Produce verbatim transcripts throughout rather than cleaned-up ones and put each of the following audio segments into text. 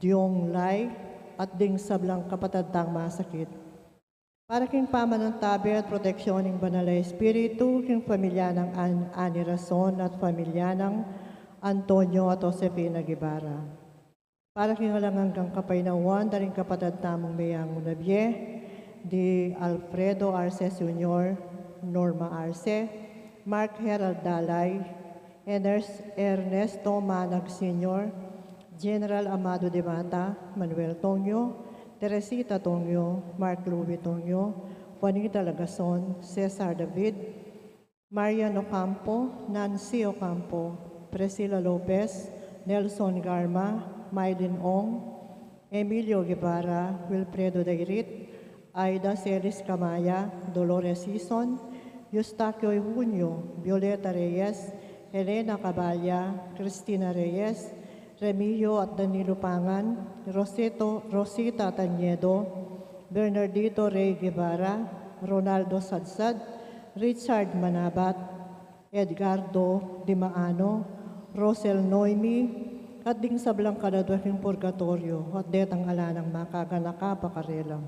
Diong Lai, at ding sablang kapatad tang masakit. Para king pamanantabe at proteksyon ning Banal a Espiritu, king pamilya nang An-, Ani Rason at pamilya nang Antonio at Josefina Guevara. Para king alang anggang kapaynawan da ring kapatad tamung meyangu na bie, di Alfredo Arce Junior, Norma Arce, Mark Herald Dalay, Ernest-, Ernesto Manag Senior, General Amado de Mata, Manuel Tongyo, Teresita Tongyo, Mark Louis Tongyo, Juanita Lagason, Cesar David, Marian Ocampo, Nancy Ocampo, Priscilla Lopez, Nelson Garma, Mylene Ong, Emilio Guevara, Wilfredo Dairit, Aida Celis Camaya, Dolores Sison, Eustaquio Junio, Violeta Reyes, Helena Caballa, Cristina Reyes, Remigio at Danilo Pangan, Roseto, Rosita Tañedo, Bernardito Rey Guevara, Ronaldo Sadsad, Richard Manabat, Edgardo Dimaano, Rosel Noemi, at ding sablang kaladwa king purgatoryo, at detang ala nang makaganaka pa karela.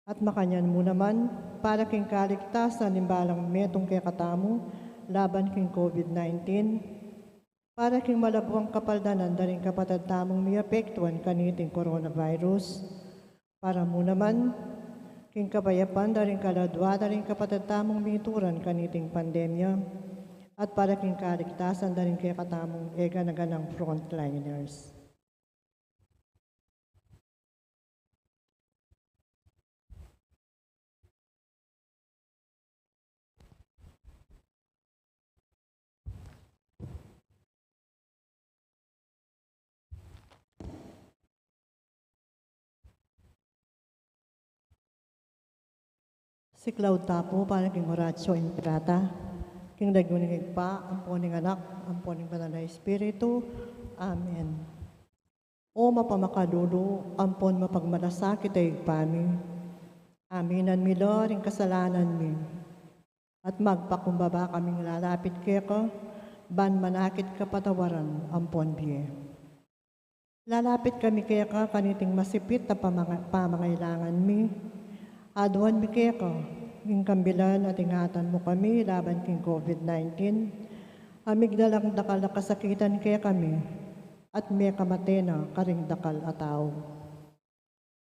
At makanyan mu naman, para king kaligtasan ning balang metung kekatamu laban king COVID nineteen, para king malabwang kapaldanan da ring kapatad tamung miapektuan kaniting coronavirus, para mu naman king kapayapan da ring kaladwa da ring kapatad tamung mituran kaniting pandemya, at para king kaligtasan da ring kekatamung e gana-ganang frontliners. Siklaud ta pu para king Oratio Imperata, king lagyu ning Ibpa, ampo ning Anak, ampo ning Banal a Espiritu. Amen. O mapamakalulu, ampon mapagmalasakit a Ibpa mi, aminan mi la ring kasalanan mi, at magpakumbaba kaming lalapit keka, ban manakit kapatawaran ampon bie. Lalapit kami keka kaniting masipit a pamanga-, pamangailangan mi. Aduan mi keka ing kambilan at ingatan mu kami laban king COVID nineteen. Amigdalang dakal a kasakitan kekami, at mekamate na karing dakal a tau.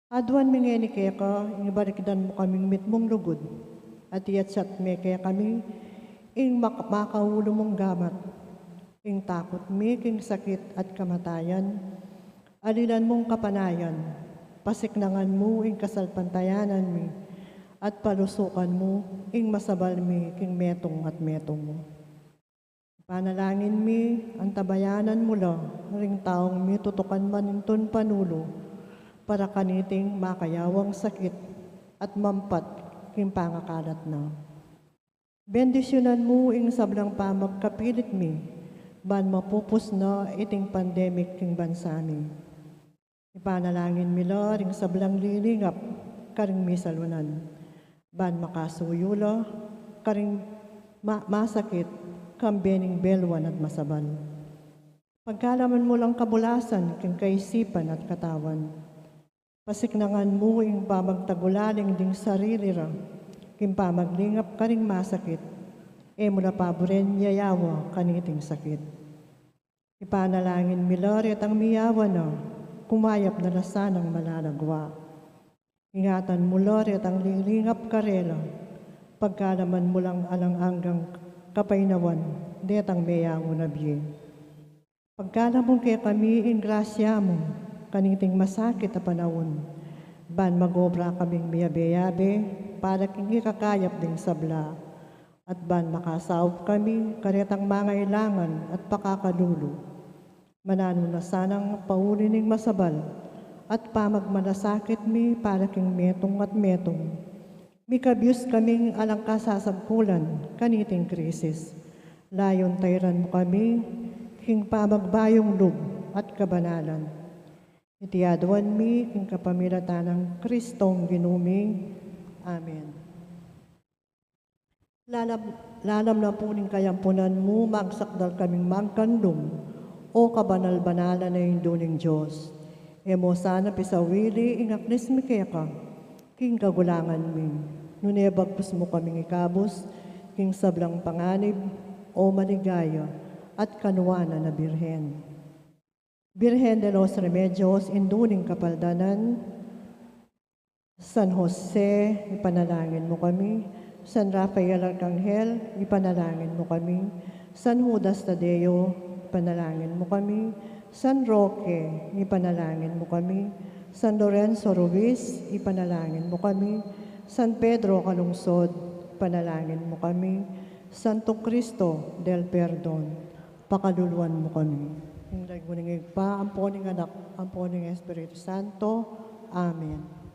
Aduan mi ngeni keka, ing balikdan mu kaming mitmung lugud, at iyatsat me kekami ing mak-, makaulu mung gamat, ing takut mi king sakit at kamatayan, alilan mung kapanayan, pasiknangan mu ing kasalpantayanan mi, at palusukan mu ing masabal mi king metung at metung. Ipanalangin mi, antabayanan mu la ring taung mitutukan manintun panulu para kaniting makayawang sakit at mampat king pangakalat na. Bendisyunan mu ing sablang pamagkapilit mi, ban mapupus na iting pandemic king bansa mi. Ipanalangin mi la ring sablang lilingap karing misalunan, ban makasuyu la karing ma-, masakit, kambe ning belwan at masabal. Pagkalaman mu lang kabulasan king kaisipan at katawan. Pasiknangan mu ing pamagtagulaling ding sarili ra king pamaglingap karing masakit, e mu la paburen yayawa kaniting sakit. Ipanalangin mi la retang miyawa na, kumayap na la sanang malalagwa. Ingatan mu la retang lilingap karela, pagkalaman mu lang alang anggang kapaynawan detang meyangu na bie. Pagkalamung kekami ing grasya mu kaniting masakit a panaun, ban magobra kaming miyabe-yabe para king ikakayap ding sabla, at ban makasaup kami karetang mangailangan at pakakalulu. Mananu na sanang pauli ning masabal at pamagmalasakit mi para king metung at metung. Mikabyus kaming alang kasasagkulan kaniting krisis. Layun tairan mu kami king pamagbayung lub at kabanalan. Iti aduan mi king kapamilatan nang Kristong Ginu mi. Amen. Lalam, lalam na pu ning kayampunan mu, magsakdal kaming magkanlung, O kabanal-banalan a Indu ning Dios. E mu sana pisawili ing aknis mi keka king kagulangan mi, nune bagkus mu kaming ikabus king sablang panganib, o maligaya at kanuanan a Birhen. Birhen de los Remedios, Indu ning Kapaldanan, San Jose, ipanalangin mu kami. San Rafael Arcangel, ipanalangin mu kami. San Judas Tadeo, ipanalangin mu kami. San Roque, ipanalangin mu kami. San Lorenzo Ruiz, ipanalangin mu kami. San Pedro Calungsod, ipanalangin mu kami. Santo Cristo del Perdon, pakaluluan mu kami. Ing lagyu ning Ibpa, ampo ning Anak, ampo ning Espiritu Santo. Amen.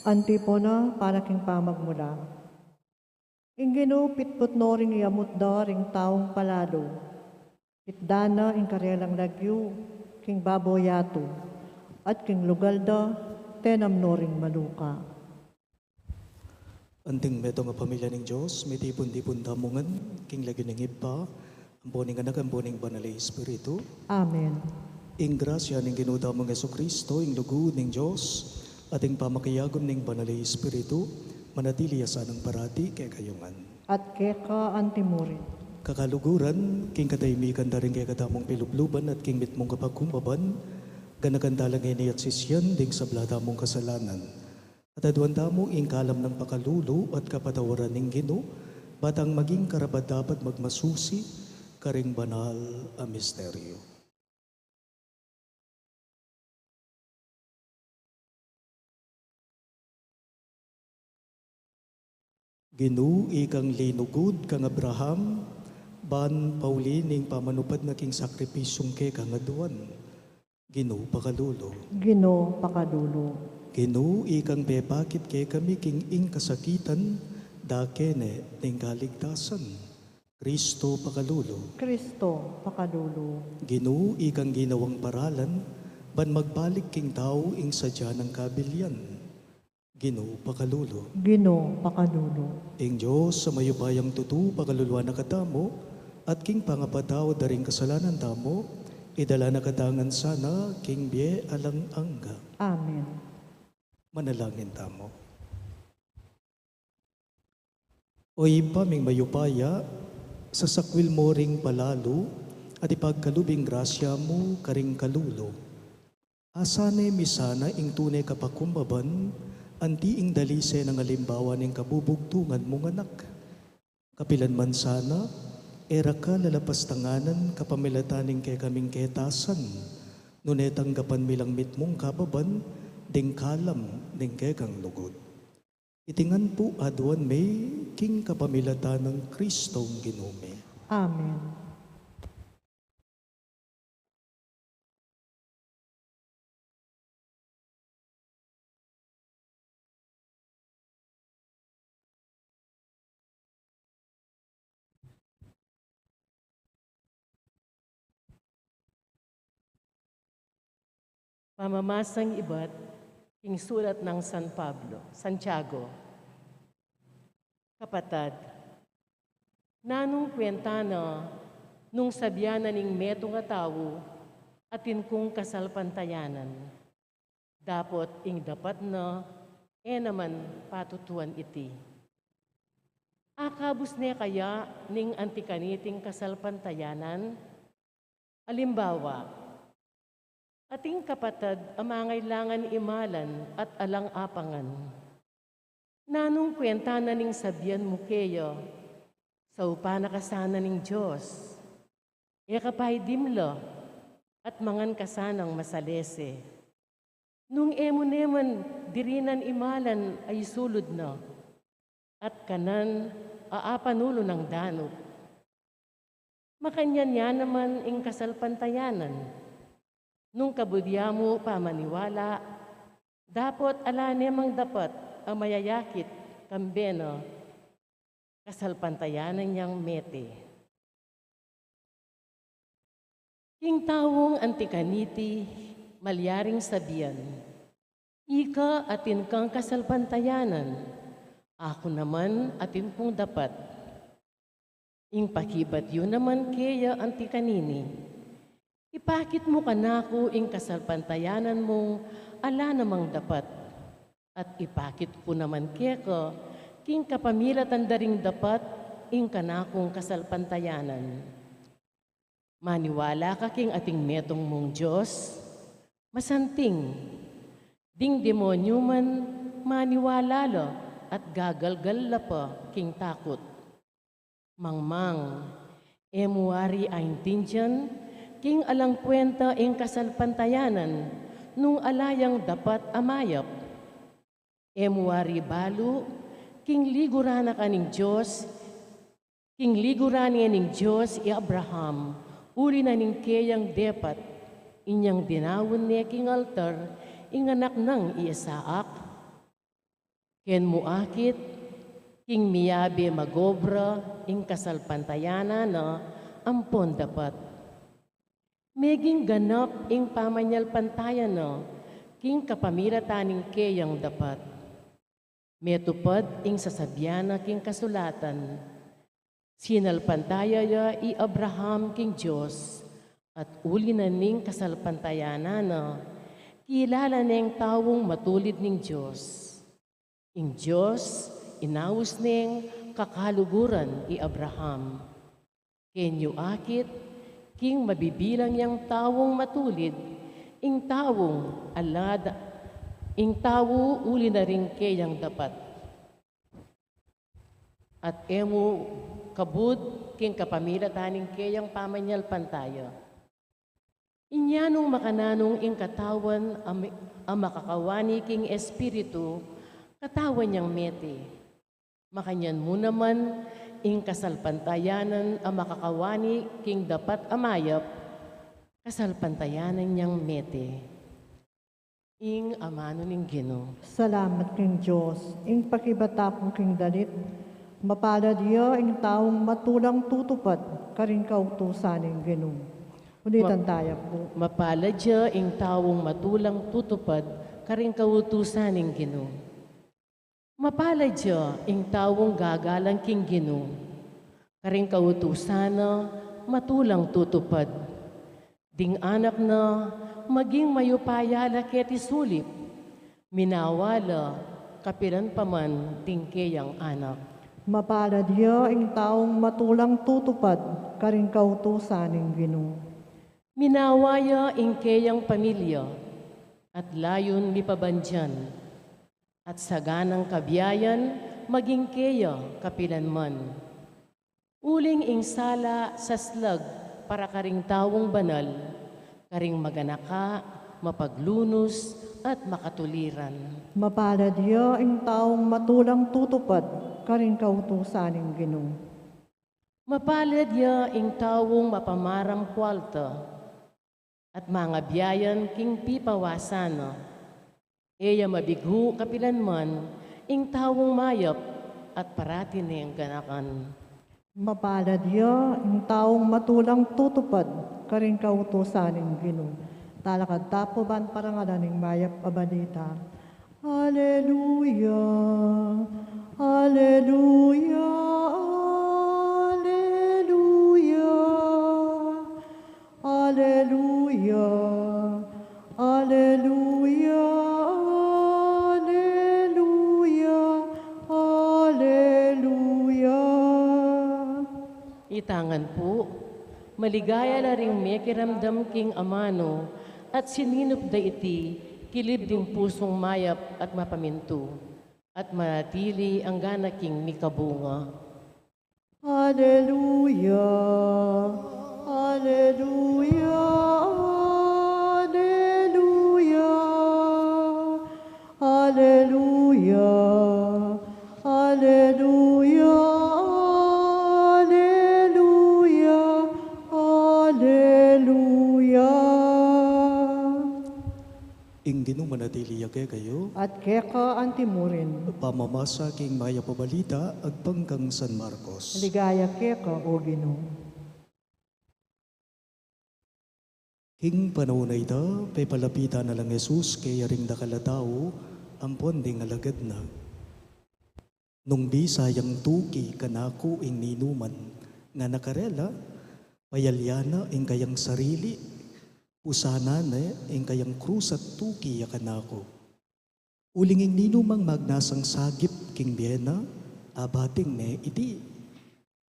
Antipona para king pamagmula. Ing Ginu pitput no ring yamut da ring taung palalu. Pitdan na ing karelang lagyu king babo yatu, at king lugal da tenam no ring maluka. Anting metung a pamilya ning Dios, mitipun-tipun tamu ngan king lagyu ning Ibpa, ampo ning Anak, ampo ning Banal a Espiritu. Amen. Ing grasya ning Ginu tamung Jesucristo, ing lugud ning Dios, at ing pamakiagum ning Banal a Espiritu, manatili ya sanang parati kekayu ngan. At keka antimurin. Kakaluguran, king katahimikan da ring kekatamung pilubluban at king mitmung kapagkumbaban, ganakan tala ngeni at sisian ding sabla tamung kasalanan. At aduan tamu ing kalam nang pakalulu at kapatawaran ning Ginu, ba tang maging karapat-dapat magmasusi karing banal a misteryu. Ginu, ikang linugud kang Abraham, ban pauli ning pamanupad na king sakripisyung kekang aduan. Ginu, pakalulu. Ginu, pakalulu. Ginu, ikang pepakit kekami king ing kasakitan, da kene ning kaligtasan. Kristo, pakalulu. Kristo, pakalulu. Ginu, ikang ginawang paralan, ban magbalik king tau ing sadya nang kabilian. Ginu, pakalulu. Ginu, pakalulu. Ing Dios a mayupayang tutu, pakaluluan na katamu, at king pangapatawad da ring kasalanan tamu, idala na katamu ngan sana king bie alang angga. Amen. Manalangin tamu. O Ibpa ming mayupaya, sasakwil mu ring palalu at ipagkalub ing grasya mu karing kalulu. Asabi mi sana ing tune kapakumbaban, anti ing dalise nang alimbawa ning kabubugtungan mung Anak. Kapilan man sana, e ra ka lalapastanganan kapamilatan ning kekaming ketasan, nune tanggapan mi lang mitmung kababan ding kalam ning kekang lugud. Iti ngan pu aduan mi king kapamilatan nang Kristong Ginu mi. Amen. Pamamasang ibat king sulat nang San Pablo, Santiago. Kapatad, nanung kwenta na nung sabian na ning metung a tau, atin kung kasalpantayanan, dapot ing dapat na e naman patutuan iti? Akabus ne kaya ning anti kaniting kasalpantayanan? Alimbawa, ating kapatad a mangailangan imalan at alang apangan. Nanung kwenta na ning sabian mu keya, saupan na ka sana ning Dios, e ka pa idimla, at mangan ka sanang masalese? Nung e mu ne man dirinan imalan a isulud na, at kanan a apanulu nang danup. Makanyan ya naman ing kasalpantayanan. Nung kabud ya mu pamaniwala, dapot ala ne mang dapat a mayayakit kambe na, kasalpantayanan yang mete. King taung anti kaniti, malyaring sabian, ika atin kang kasalpantayanan, aku naman atin kung dapat. Ing pakibat yu naman keya anti kanini, ipakit mu kanaku ing kasalpantayanan mung ala namang dapat, at ipakit ku naman keka king kapamilatan da ring dapat ing kanakung kasalpantayanan. Maniwala ka king ating metung mung Dios, masanting. Ding demonyu man maniwala la at gagalgal la pa king takut. Mangmang, e mu wari aintindian king alang kwenta ing kasalpantayanan nung ala yang dapat a mayap. E mu wari balu king liguran na ka ning Dios, king liguran ne ning Dios i Abraham uli na ning keyang depat, inyang dinaun ne king altar ing anak nang i Isaac? Ken mu akit, king miyabe mag-obra ing kasalpantayanan na ampon dapat. Meging ganap ing pamanyalpantaya na king kapamilatan ning keyang dapat. Metupad ing sasabian na king kasulatan. Sinalpantaya ya i Abraham king Dios, at uli na ning kasalpantayanan na, kilala neng taung matulid ning Dios. Ing Dios inaus neng kakaluguran i Abraham. Ken yu akit, king mabibilang yang taung matulid, ing taung alada, ing tau uli na ring keyang dapat. At e mu kabud king kapamilatan ning keyang pamanyalpantaya. Inya nung makananung ing katawan a mi-, a makakawani king Espiritu, katawan yang mete. Makanyan mu naman ing kasalpantayanan a makakawani king dapat a mayap, kasalpantayanan yang mete. Ing amanu ning Ginu. Salamat king Dios. Ing pakibat pu king dalit, mapalad ya ing taung matulang tutupad karing kautusan ning Ginu. Ulitan taya pu. Mapalad ya ing taung matulang tutupad karing kautusan ning Ginu. Mapalad ya ing taung gagalang king Ginu, karing kautusan na matulang tutupad. Ding anak na maging mayupaya la keti sulip, minawa la kapilan pa man ding keyang anak. Mapalad ya ing taung matulang tutupad karing kautusan ning Ginu. Minawa ya ing keyang pamilya, at layun mipabandian. At saganang kabiayan maging keya kapilanman. Uling ing sala saslag para karing taung banal, karing maganaka, mapaglunus, at makatuliran. Mapalad ya ing taung matulang tutupad karing kautusan ning Ginu. Mapalad ya ing taung mapamaram kwalta, at mangabiayan king pipawasan na. E ya mabighu kapilanman ing taung mayap at parati neng ganakan. Mapalad ya ing taung matulang tutupad karing kautusan ning Ginu. Talakad ta pu ban parangalan ing mayap a balita. Aleluya, aleluya, aleluya. Aleluya, aleluya, aleluya. Ita ngan pu, maligaya la ring mekiramdam king amanu, at sininup da iti kilib ding pusung mayap at mapamintu, at manatili anggang king mikabunga. Aleluya, aleluya, aleluya, aleluya, aleluya, aleluya, aleluya. Ing Ginu manatili ya kekayu. At keka anti murin. Pamamasa king mayap a balita agpang kang San Marcos. Ligaya keka, O Ginu. King panaun a ita, pepalapitan na lang Jesus keya ring dakal a tau ampon ding alagad na. Nung bisa yang tuki kanaku ing ninuman, ngana karela, payalyan na ing kayang sarili, pusanan ne ing kayang krus at tuki ya kanaku. Uling ing ninumang magnasang sagip king bie na, abating ne iti.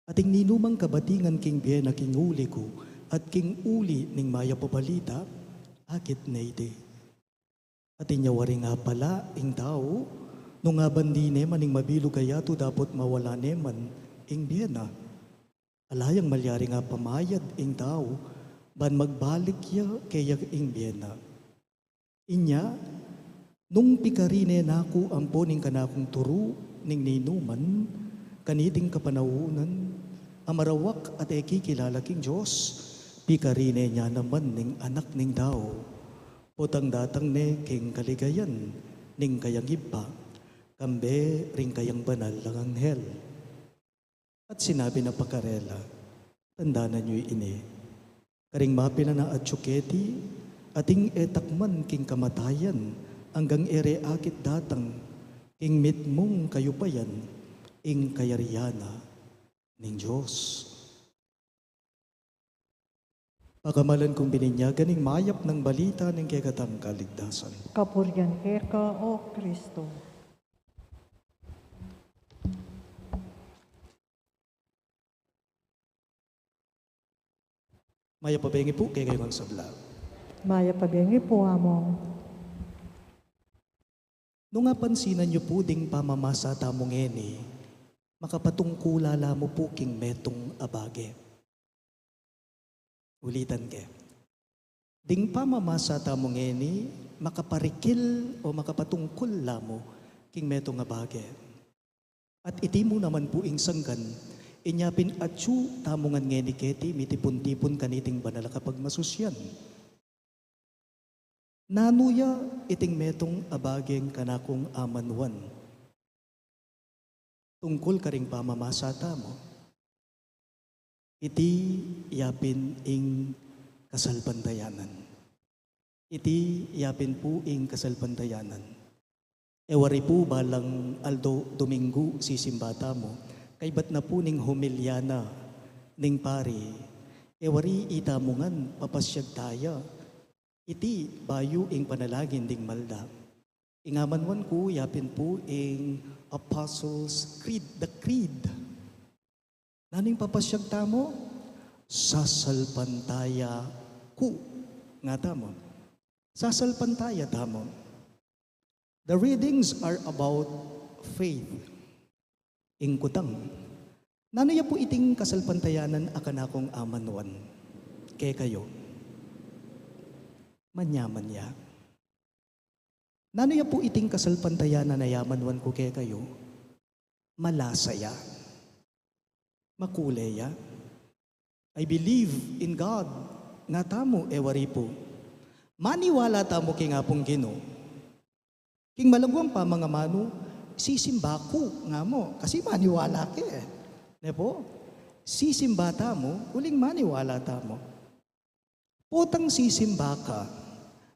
At ing ninumang kabatingan king bie na king uli ku, at king uli ning mayap a balita, akit ne iti. At inya waring apala ing tau, nung abandi ne man ing mabilug a yatu dapot mawala ne man ing bie na. Ala yang malyaring apamayad ing tau, ban magbalik ya keya ing bie na. Inya, nung pikari ne naku ampon ing kanakung turu ning ninuman, kaniting kapanaunan, a marawak at e kikilala king Dios, pikari ne nya naman ning Anak ning Tau. Potang datang ne king kaligayan ning kayang Ibpa, kambe ring kayang banal a anghel. At sinabi na pa karela, tandanan yu ini, karing mapilan a atyu keti, ating e takman king kamatayan, anggang e re akit datang king mitmung kayupayan, ing kayarian na ning Dios. Pakamalan kung bininyagan ing mayap nang balita ning kekatang kaligtasan. Kapurian keka, O Kristo. Mayap a bengi pu kekayu ngan sabla. Mayap a bengi pu, Among. Nung apansinan yu pu ding pamamasa tamu ngeni, makapatungkul la mu pu king metung a bage. Ulitan ke. Ding pamamasa tamu ngeni, makaparikil o makapatungkul la mu king metung a bage. At iti mu naman pu ing sangkan, inya pin atyu tamu ngan ngeni keti mitipun-tipun kaniting banal a kapagmasusyan. Nanu ya iting metung a bageng kanakung amanuan tungkul karing pamamasa tamu? Iti ya pin ing kasalpantayanan. Iti ya pin pu ing kasalpantayanan. E wari pu balang aldo Dominggu sisimba tamu, kaybat na pu ning homilya na ning pari, e wari itamu ngan papasyag taya iti bayu ing panalangin ding malda. Ing amanuan ku, ya pin pu ing Apostles' Creed, the Creed. Nanu ing papasyag tamu? Sasalpantaya ku, nga tamu. Sasalpantaya tamu. The readings are about faith. Ing kutang, nanu ya pu iting kasalpantayanan a kanakung amanuan kekayu? Manyaman ya. Nanu ya pu iting kasalpantayanan a amanuan ku kekayu? Malasa ya. Makule ya. I believe in God, nga tamu, e wari pu. Maniwala tamu king Apung Ginu. King malaguang pamangamanu, sisimba ku, nga mu, kasi maniwala ke. Ne pu? Sisimba tamu, uling maniwala tamu. Potang sisimba ka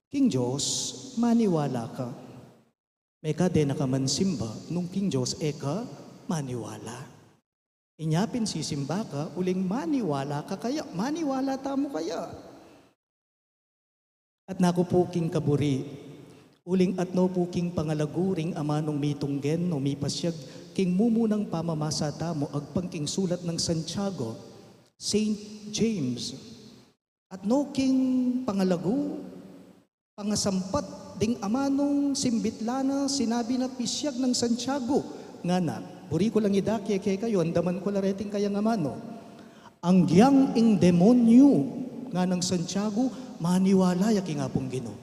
king Dios, maniwala ka. Mekad e na ka man simba nung king Dios e ka maniwala. Inya pin sisimba ka, uling maniwala ka kaya, maniwala tamu kaya. At naku pu king kaburi, uling atnu pu king pangalagu ring amanung mitunggen o mipasyag king mumunang pamamasa tamu agpang king sulat nang Santiago, Saint James. Atnu king pangalagu, pangasampat ding amanung simbit la na, sinabi na, pisyag nang Santiago, ngana, buri ku lang idake kekayu, andaman ku la reting kayang amanu. Anggiyang ing demonyu, nganang Santiago, maniwala ya king Apung Ginu.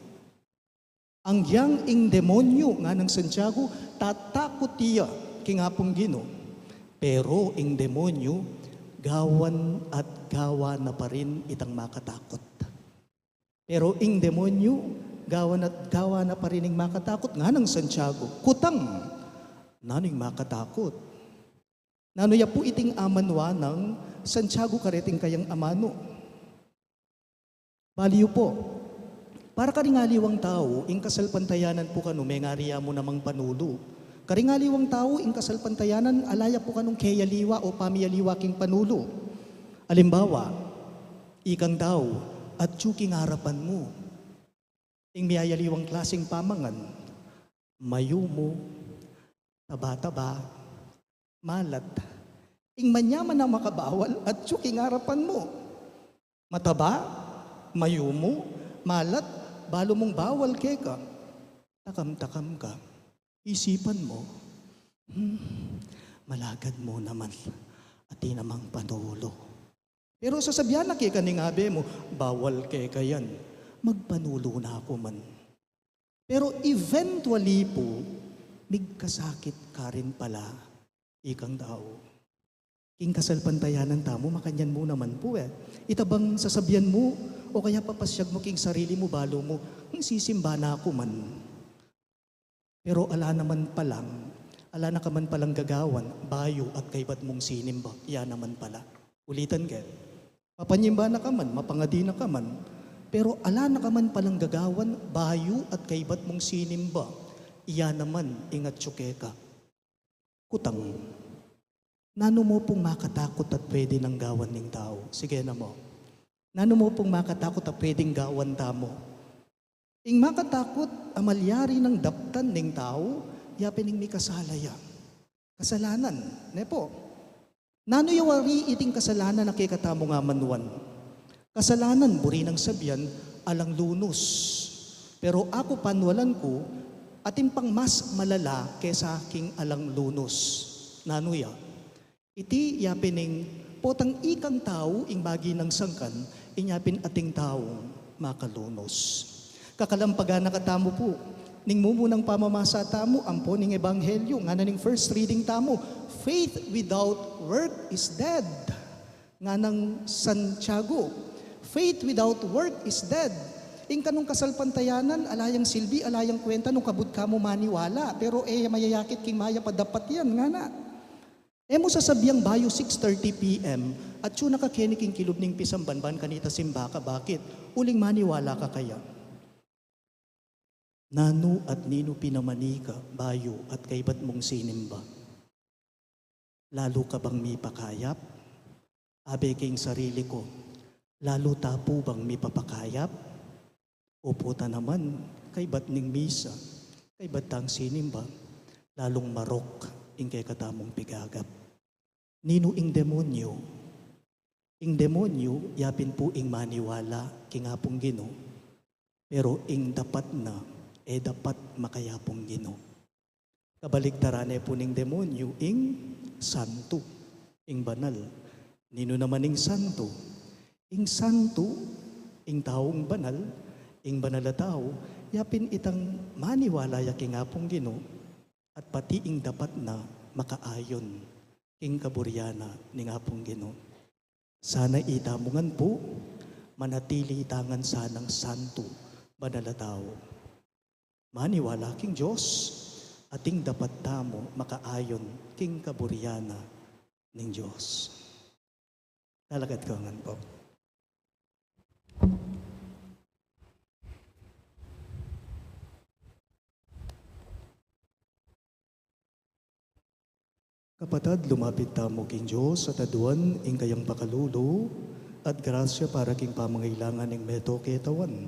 Anggiyang ing demonyu, nganang Santiago, tatakut ya king Apung Ginu. Pero ing demonyu, gawan at gawa na pa rin itang makatakut. Pero ing demonyu, gawan at gawa na pa rin ing makatakut, nganang Santiago. Kutang, nanu ing makatakut? Nanu ya pu iting amanuan nang Santiago kareting kayang amanu? Bali yu pu, para karing aliwang tau, ing kasalpantayanan pu kanu mengari ya mu namang panulu. Karing aliwang tau, ing kasalpantayanan ala ya pu kanung keyaliwa o pamiyaliwa king panulu. Alimbawa, ikang tau, atyu king arapan mu ing miyayaliwang klasing pamangan, mayumu, taba-taba, malat. Ing manyaman a makabawal atyu king arapan mu. Mataba, mayumu, malat, balu mung bawal keka. Takam-takam ka. Isipan mu, "Hmm, malagad mu naman. Atin namang panulu." Pero sasabian na keka ning abe mu, "Bawal keka yan. Magpanulu na ku man." Pero eventually pu, migkasakit ka rin pala, ikang tau. King kasalpantayanan tamu, makanyan mu naman pu e. Ita bang sasabian mu, o kaya papasyag mu king sarili mu, balu mu, "Hmm, sisimba na ku man." Pero ala naman palang Ala na ka man palang gagawan, bayu at kaybat mung sinimba, iya naman pala. Ulitan ke, papanyimba na ka man, mapangadi na ka man, pero ala na ka man palang gagawan, bayu at kaybat mung sinimba, iya naman ing atyu keka. Kutang, nanu mu pung makatakut at pwede nang gawan ning tau? Sige na mu. Nanu mu pung makatakut at pwedeng gawan tamu? Ing makatakut a malyari nang daptan ning tau, ya pin ing mikasala ya. Kasalanan, ne pu? Nanu ya wari iting kasalanan a kekatamu ngan manuan? Kasalanan, buri nang sabian, alang lunus. Pero aku, panualan ku, atin pang mas malala kesa king alang lunus. Nanu ya? Iti ya pin ing potang ikang tau ing bagi nang sangkan, inya pin ating taung makalunus. Kakalampagan na katamu pu ning mumunang pamamasa tamu, ampo ning Ebanghelyo, ngana ning first reading tamu, "Faith without work is dead." Nganang Santiago, "Faith without work is dead." Ing kanung kasalpantayanan, ala yang silbi, ala yang kwenta nung kabud kamu maniwala, pero e ya mayayakit king mayap a dapat yan, ngana. E mu sasabiang bayu six thirty P M, atyu na ka keni king kilub ning pisamban ban kanita simba ka, bakit? Uling maniwala ka kaya. Nanu at ninu pin a manika bayu at kaybat mung sinimba? Lalu ka bang mipakayap? Abe king sarili ku, lalu ta pu bang mipapakayap? Opu ta naman, kaybat ning misa, kaybat tang sinimba, lalung marok ing kekatamung pigagap. Ninu ing demonyu? Ing demonyu, ya pin pu ing maniwala king Apung Ginu, pero ing dapat na, e dapat makayapung Ginu. Kabaliktaran ne pu ning demonyu ing santu, ing banal. Ninu naman ing santu? Ing santu, ing taung banal, ing banal a tau, ya pin itang maniwala ya king Apung Ginu, at pati ing dapat na makaayon king kaburian na ning Apung Ginu. Sana itamu ngan pu, manatili ita ngan sanang santu, banal a tau. Maniwala king Dios, ating dapat tamu makaayon king kaburian na ning Dios. Talakad ko ngan pu. Kapatad, lumapit tamu king Dios at aduan ing kayang pakalulu at grasya para king pamangailangan ning meto ketawan.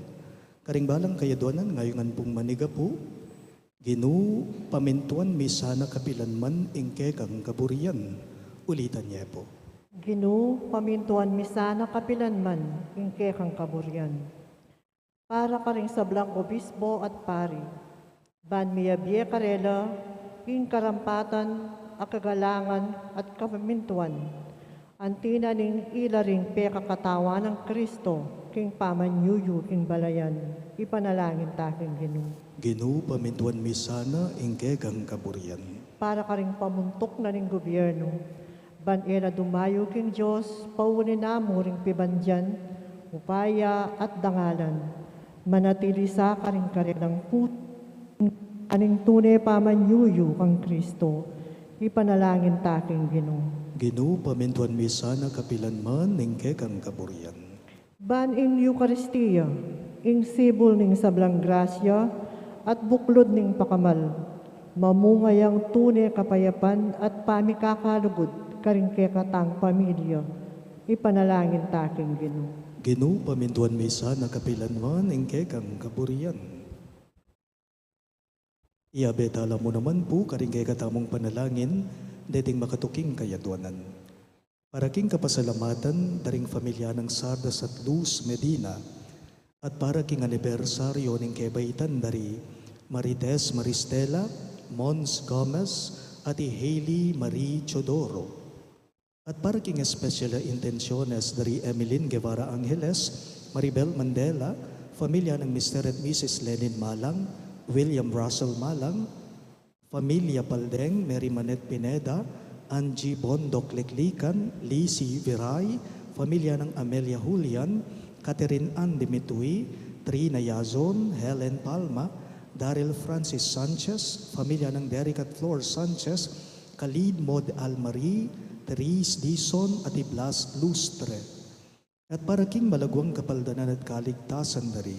Karing balang kayaduanan ngayungan pung manigapu, Ginu, pamintuan mi sana kapilanman ing kekang kaburian. Ulitan ye pu. Ginu, pamintuan mi sana kapilanman ing kekang kaburian. Para karing sablang obispo at pari, ban miyabie karela ing karampatan a kagalangan at kapamintuan, anti na ning ila ring pekakatawan nang Kristo king pamanyuyu king balayan, ipanalangin ta king Ginu. Ginu, pamintuan mi sana ing kekang kaburian. Para karing pamuntuk na ning gubiernu, ban e la dumayu king Dios, pauli na mu ring pibandian, upaya at dangalan. Manatili sa karing karelang put-, aning tune pamanyuyu kang Kristo, ipanalangin ta king Ginu. Ginu, pamintuan mi sana kapilanman ing kekang kaburian. Ban ing Eukaristia, ing sibul ning sablang grasya at buklud ning pakamal, mamunga yang tune kapayapan at pamikakalugud karing kekatang pamilya, ipanalangin ta king Ginu. Ginu, pamintuan mi sana kapilanman ing kekang kaburian. Iyabe tala mu naman pu karing kekatamung panalangin deting makatuking kayaduanan. Para king kapasalamatan da ring familia nang Sardas at Luz Medina, at para king anibersaryo ning kebaitan da ri Marites Maristela, Mons Gomez, at i Hailey Marie Teodoro. At para king espesyal a intensiones da ri Emeline Guevara Angeles, Maribel Mandela, familia nang Mister at Missus Lenin Malang, William Russell Malang, familia Paldeng, Mary Manette Pineda, Angie Bondoc Liklikan, Lizzie Viray, familia nang Amelia Julian, Catherine Ann Dimitui, Trina Yazon, Helen Palma, Daryl Francis Sanchez, pamilya nang Derek at Flor Sanchez, Kalid Maud Almarie, Therese Dizon at i Blas Lustre. At para king malaguang kapaldanan at kaligtasan da ri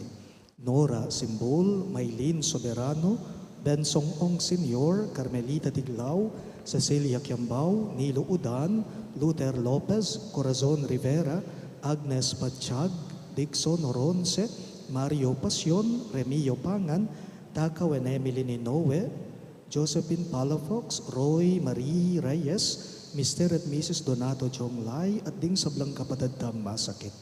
Nora Simbul, Maylin Soberano, Bensong Ong Senior, Carmelita Tiglao, Cecilia Kiambao, Nilo Udan, Luther Lopez, Corazon Rivera, Agnes Patchag, Dixon Oronce, Mario Pasion, Remio Pangan, Takaw and Emily Ninoue, Josephine Palafox, Roy Marie Reyes, Mister at Missus Donato Jonglay, at ding sablang kapatad tang masakit.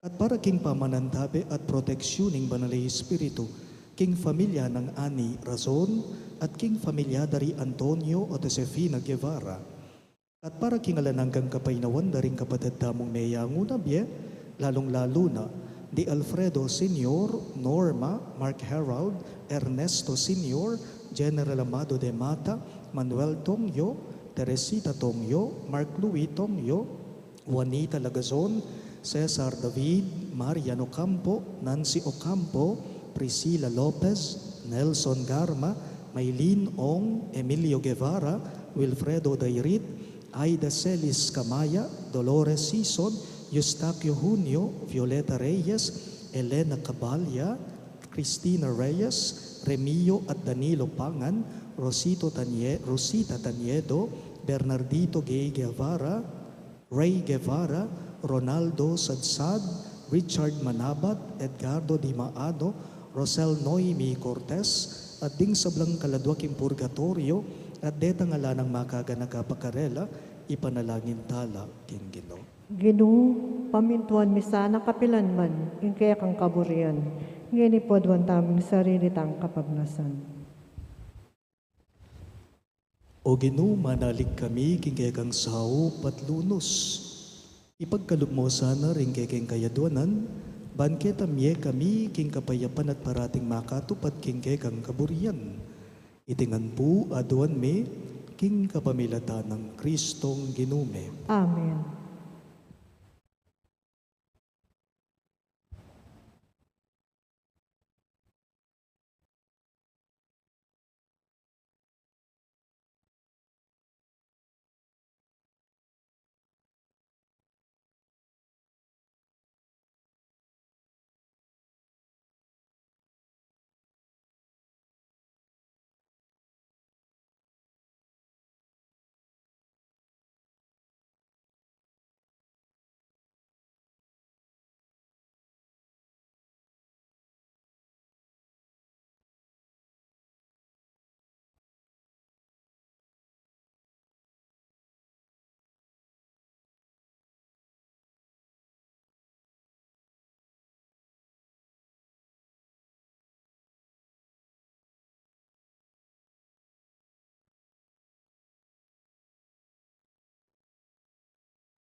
At para king pamanantabe at proteksyon ning Banal a Espiritu, king pamilya nang Ani Razon, at king pamilya da ri Antonio at Josefina Guevara. At para king alang anggang kapaynawan da ring kapatad tamung meyangu na bie, lalung-lalu na di Alfredo Senior, Norma, Mark Harold, Ernesto Senior, General Amado de Mata, Manuel Tongyo, Teresita Tongyo, Mark Louis Tongyo, Juanita Lagazon, Cesar David, Marian Ocampo, Nancy Ocampo, Priscilla Lopez, Nelson Garma, Maylin Ong, Emilio Guevara, Wilfredo Dairit, Aida Celis Camaya, Dolores Sison, Eustaquio Junio, Violeta Reyes, Elena Cabalia, Cristina Reyes, Remio at Danilo Pangan, Rosito Tanie-, Rosita Taniedo, Bernardito Gay Guevara, Ray Guevara, Ronaldo Sadsad, Richard Manabat, Edgardo Di Maado, Rosel Noemi Cortez, at ding sablang kaladua king purgatoryo, at detang ala nang makaganaka pa karela, ipanalangin tala king Ginu. Ginu, pamintuan mi sana kapilan man ing kekang kaburian, ngeni paduan tamu ing sarili tang kapagnasan. O Ginu, manalig kami king kekang saup at lunus. Ipagkalub mu sana ring kekeng kayaduanan, ban keta mie kami king kapayapan at parating makatupad king kekang kaburian. Iti ngan pu aduan mi king kapamilatan nang Kristong Ginu mi. Amen.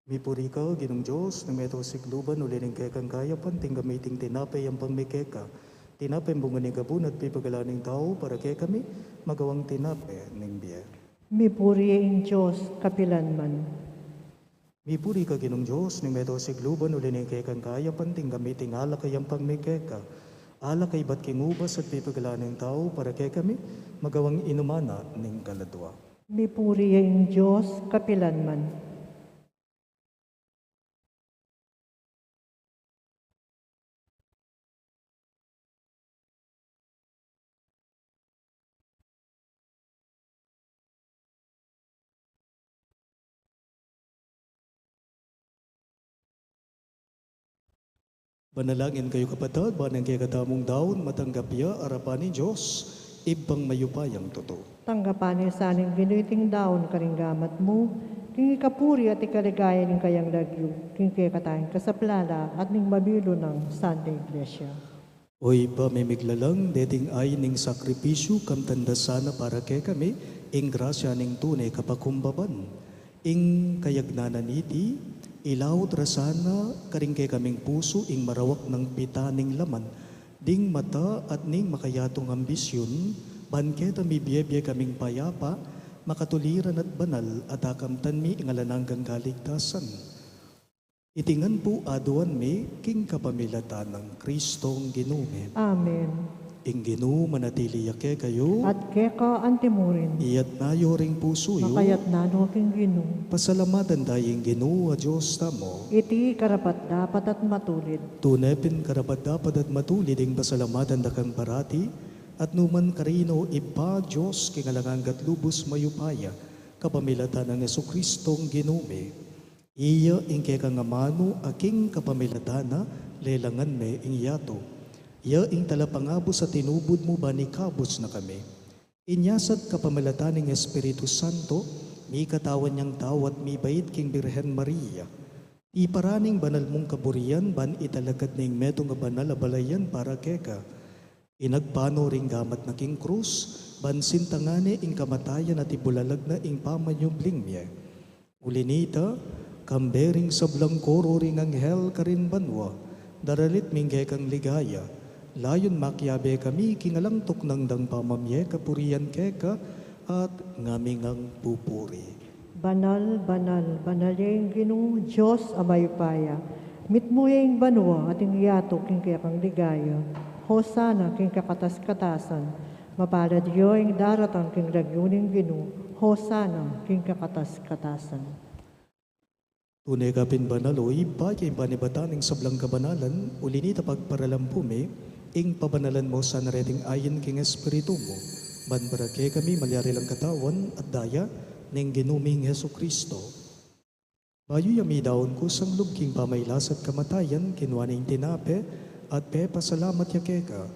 Mipuri ka, Ginung Dios, ning meto sigluban, uli ning kekang kayapan, tinggap mi iting tinape, yampang mi keka. Tinapeng bunga ning gabunat, pipagalan ning tau para kekami, magawang tinape ning bie. Mipuri ya ing Dios kapilan man. Mipuri ka, Ginung Dios, ning meto sigluban, uli ning kekang kayapan, tinggap mi iting alak a yampang mi keka. Alak a ibat king ubas at pipagalan ning tau para kekami, magawang inuman na ning kaladua. Mipuri ya ing Dios kapilan man. Manalangin kayu, kapatad, ban ing kekatamung daun matanggap ya arapan ning Dios, Ibpang mayupayang tutu. Tanggapan na sana ning Ginu iting daun karing gamat mu, king ikapuri at ikaligaya ning kayang lagyu, king kekatang kasaplalan at ning mabilug nang Santa Iglesia. O Ibpa ming miglalang, deting ain ning sakripisyu, kamtan da sana para kekami ing grasya ning tune kapakumbaban. Ing kayagnanan niti, ilaut ra sana karing kekaming pusu ing marawak nang pita ning laman, ding mata at ning makayatung ambisyun, ban keta mibie-bie kaming payapa, makatuliran at banal, at akamtan mi ing alang anggang kaligtasan. Iti ngan pu aduan mi king kapamilatan nang Kristong Ginu mi. Amen. Ing Ginu manatili ya kekayu. At keka antimurin. Iyatas yu ring pusu yu. Makayatas no king Ginu. Pasalamatan taya ing Ginu a Dios tamu. Iti karapat-dapat at matulid. Tune pin karapat-dapat at matulid ing pasalamatan da kang parati, at nukarin man, Ibpa, Dios king alang angga at lubus mayupaya, kapamilatan nang Jesucristong Ginu mi. Iya ing kekang amanu a king kapamilatan na lelangan me ing yatu. Iya ing talapangabus a tinubud mu ban ikabus na kami. Inya sa kapamilatan ning Espiritu Santo, mikatawan yang tau at mibait king Birhen Maria. Tiparan ing banal mung kaburian ban italakad ne ing metung a banal a balayan para keka. Inagpang no ring gamat na king krus, ban sintangan ne ing kamatayan at ibulalag na ing pamanyubling mie. Uli nita, kambe ring sablang koro ring anghel karin banua, daralit mi ing kekang ligaya, layun makiabe kami king alang tuknang dang pamamie kapurian keka at ngaming pupuri. Banal, banal, banal ya ing Ginu, Dios a mayupaya. Mitmu ya ing banua at ing yatu king kekang ligaya. Hosana king kakatas-katasan. Mapalad ya ing daratang king lagyu ning Ginu. Hosana king kakatas-katasan. Tune ka pin banal, o Ibpa, king panibatan ning sablang kabanalan, uli nita pagparalan pu mi, ing pabanalan mu sana reting ain king Espiritu mu, ban para kekami malyari lang katawan at daya ning Ginu ming Jesucristo. Bayu ya midaun kusang lub king pamailas at kamatayan, kinua ne ing tinape at pepasalamat ya keka.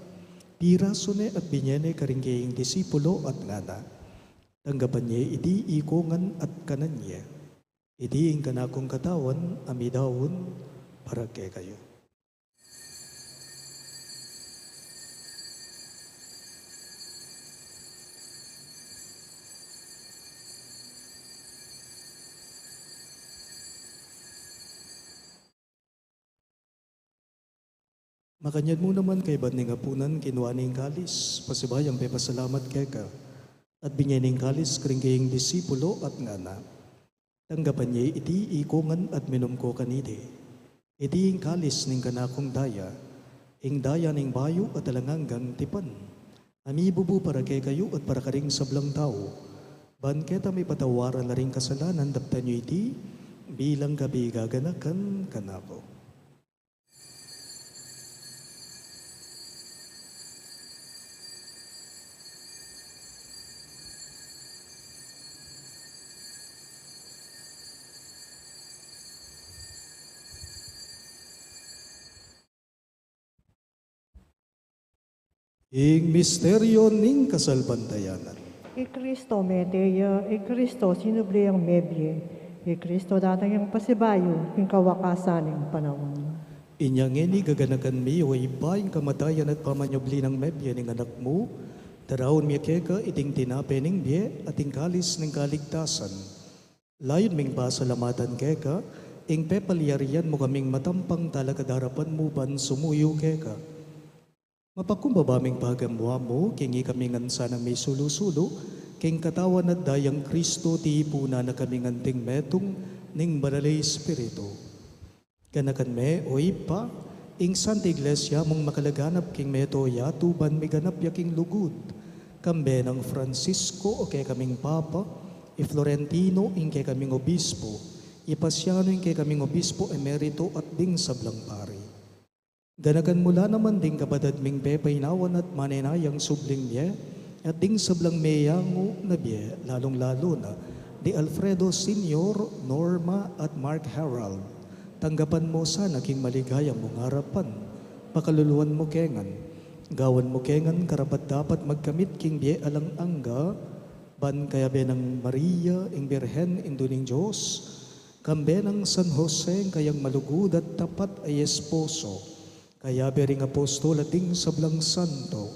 Pirasu ne at binye ne karing kayang disipulo at ngana: Tanggapan ye iti ikongan at kanan ye. Iti ing kanakung katawan a midaun para kekayu. Makanyan mu naman kaybat ning apunan, kinua ne ing kalis, pasibayu yang pepasalamat keka, at binye ne ing kalis karing kayang disipulo at ngana: Tanggapan ye iti ikongan at minum ko kaniti. Iti ing kalis ning kanakung daya, ing daya ning bayu at alang anggang tipan, a mibubu para kekayu at para karing sablang tau, ban keta mipatawaran la ring kasalanan. Daptan yu iti bilang kabigaganakan kanaku. Ing misteryu ning kasalpantayanan. I Kristo mete ya, i Kristo sinubli yang mebie, i Kristo datang yang pasibayu king kawakasan ning panaun. Inya ngeni gaganakan mi, o Ibpa, ing kamatayan at pamanyubli nang mebie ning Anak mu, daraun mi keka iting tinape ning bie at ing kalis ning kaligtasan. Layun ming pasalamatan keka ing pepalyarian mu kaming matampang talakad arapan mu ban sumuyu keka. Mapakumbaba ming pagamuan mu king ikami ngan sanang misulu-sulu king katawan at dayang Kristo, tipunan na kaming anting metung ning Banal a Espiritu. Ganakan me, o Ibpa, ing Santa Iglesia mung makalaganap king mabilug a yatu ban miganap ya king lugud. Kambe nang Francisco a kekaming Papa, i Florentino ing kekaming Obispo, i Paciano ing kekaming Obispo Emerito at ding sablang pari. Ganakan mu la naman ding kapatad ming pepainawan at manenayang subling mie, at ding sablang meyangu na bie, lalung-lalu na di Alfredo Senior, Norma, at Mark Harold. Tanggapan mu sana king maligaya mung arapan, pakaluluan mu ke ngan, gawan mu ke ngan karapat-dapat magkamit king bie alang angga, ban kayabe nang Maria, ing Birhen, Indu ning Dios, kambe nang San Jose, ing kayang malugud at tapat a esposo, kayabe ring apostol at ding sablang santo,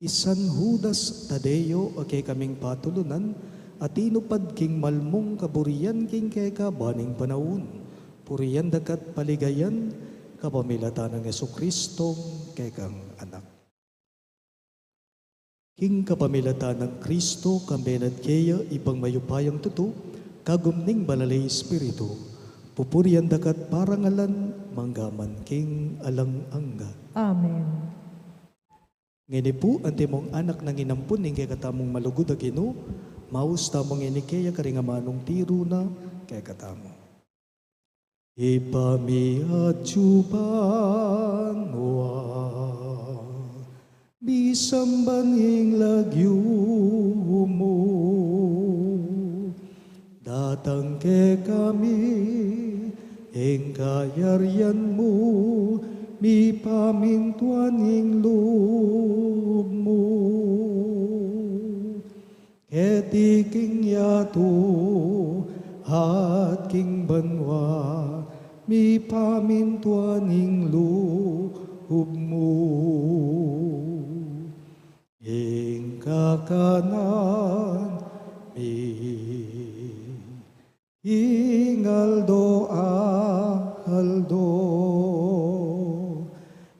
i San Judas Tadeo a kekaming patulunan, a tinupad king malmung kaburian king keka ban ing panaun, purian da ka't paligayan, kapamilatan nang Jesucristong kekang Anak. King kapamilatan nang Kristo, kambe na at keya, Ibpang mayupayang tutu, kagum ning Banal a Espiritu, pupurian da ka't parangalan, mangga man king alang angga. Amen. Ngeni pu, antimong anak nang inampun ning kekatamung malugud a Ginu, maus tamu ngeni keya karing amanung tiru na kekatamu. Ibpa mi atiu banua, misamban ing lagyu mu, datang kekami ing kayarian mu, mipamintuan ing lub mu keti king yatu at king banua, mipamintuan ing lub mu. Ing kakanan mi king aldo-aldo,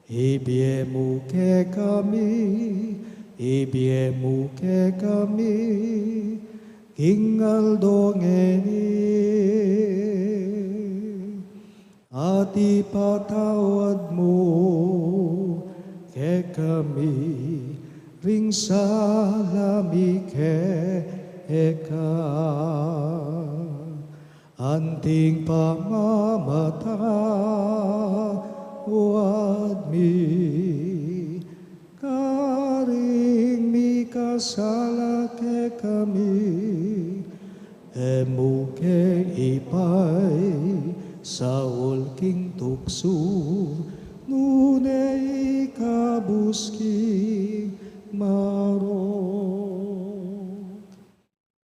ibie mu kekami, ibie mu kekami king aldo ngeni. At ipatawad mu kekami ring sala mi keka, anting pamamatawad mi karing mikasala kekami. E mu ke ipaisaul king tuksu, nune ikabus king marok.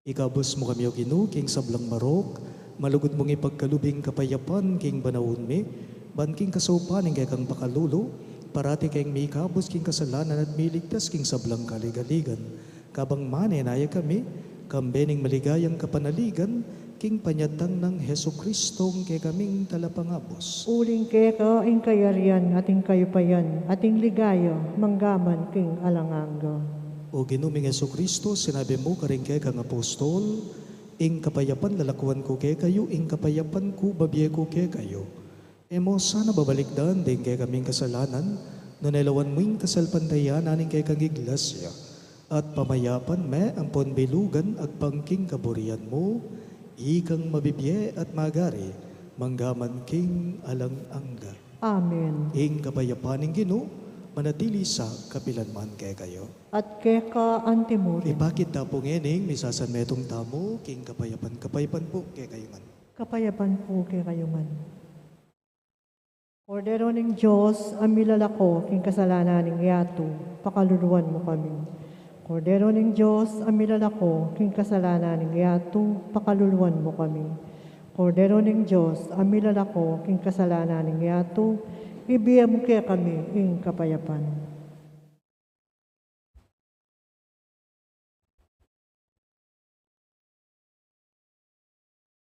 Ikabus mu kami, O Ginu, king sablang marok, malugud mung ipagkalub ing kapayapan king banaun mi, ban king kasaupan ning kekang pakalulu, parati kaming mikabus king kasalanan at miligtas king sablang kaligaligan. Kabang manenaya kami, kambe ning maligayang kapanaligan, king panyatang nang Jesucristo ing kekaming Talapangabus. Uling keka ing kayarian at ing kayupayan at ing ligaya manggaman king alang angga. O Ginu ming Jesucristo, sinabi mu karing kekang apostol, ing kapayapan lalakuan ku kekayu, ing kapayapan ku babie ku kekayu. E mu sana babalikdan ding kekaming kasalanan, nune lawan mu ing kasalpantayanan ning kekang iglesia, at pamayapan me ampon bilugan agpang king kaburian mu, ikang mabibie at magari, manggaman king alang angga. Amen. Ing kapayapan ning Ginu, manatili sa kapilan man kekayu. At keka antimurin. Ipakit ta pu ngening misasanmetung tamu king kapayapan. Kapayapan pu kekayu ngan. Kapayapan pu kekayu ngan. Kordero ning Dios, a milalako king kasalanan ning yatu, pakaluluan mu kami. Kordero ning Dios, a milalako king kasalanan ning yatu, pakaluluan mu kami. Kordero ning Dios, a milalako king kasalanan ning yatu, ibie mu kekami ing kapayapan.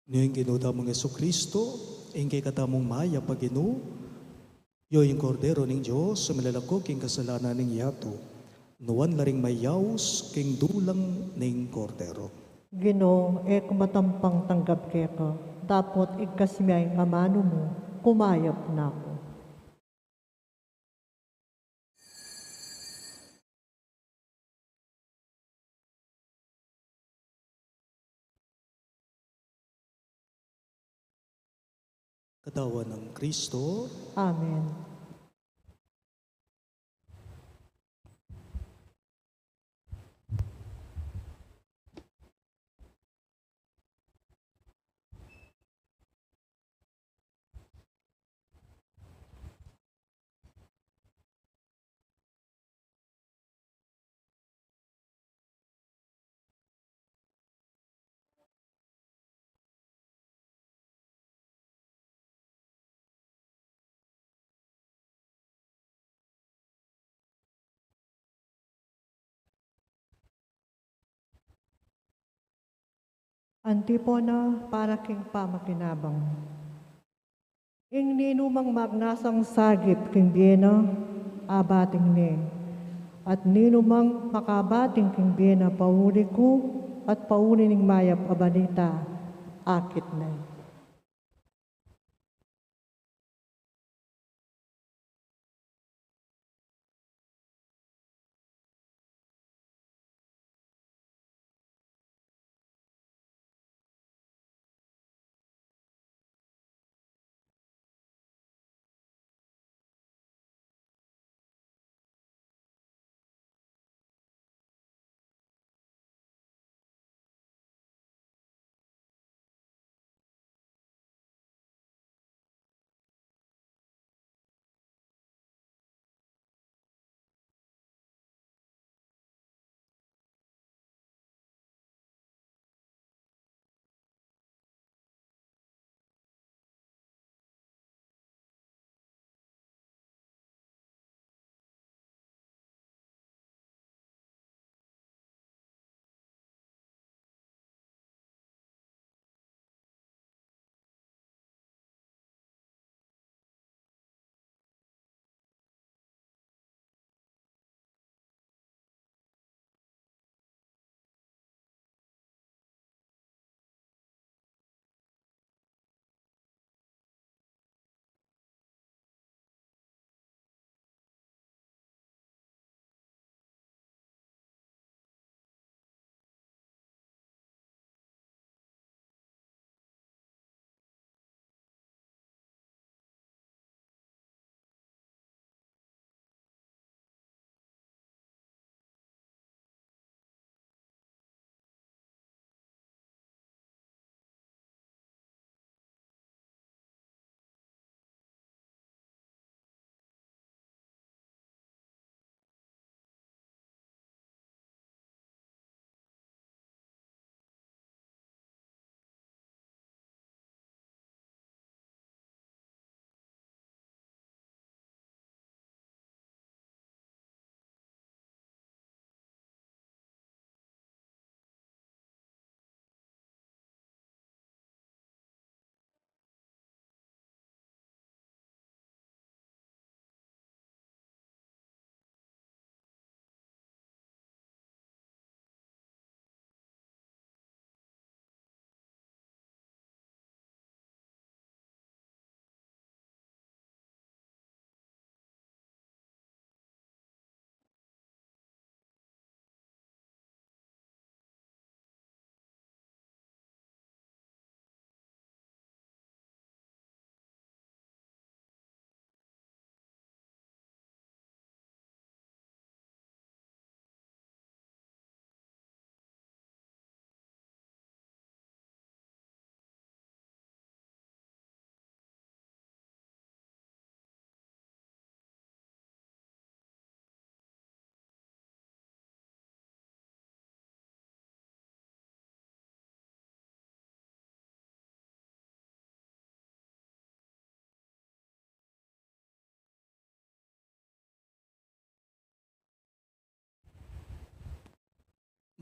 Ning Ginu tamung Jesucristo, ing kekatamung mayap a Ginu, ya ing Kordero ning Dios, a milalako king kasalanan ning yatu. Nuan la ring mayaus king dulang ning Kordero. Ginu, e ku matampang tanggap keka, dapot igkas mu ing amanu mu, kumayap na ku. Katawan nang Kristo. Amen. Antipona para king pamakinabang. Ing ninumang magnasang sagip king bie na, abating ne. At ninumang makabating king bie na pauli ku, at pauli ning mayap a balita, akit ne.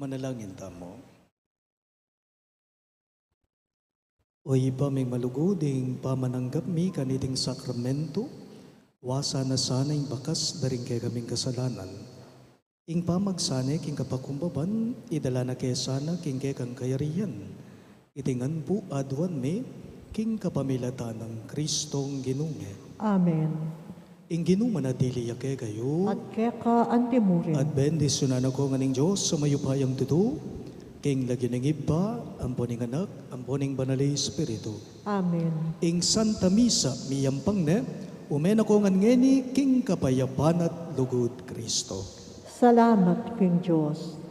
Manalangin tamu. O Ibpa ming malugud, ing pamananggap mi kaniting sakramento, wasa na sana ing bakas da ring kekaming kasalanan. Ing pamagsane king kapakumbaban, idala na ke sana king kekang kayarian. Iti ngan pu aduan mi, king kapamilatan nang Kristong Ginu mi. Amen. Ing Ginu manatili ya kekayu. At keka antimurin. At bendisyunan na ko ngan ning Dios a mayupayang tutu, king lagyu ning Ibpa, ampo ning Anak, ampo ning Banal a Espiritu. Amen. Ing Santa Misa miyampang ne, ume na ko ngan ngeni king kapayapan at lugud Kristo. Salamat king Dios.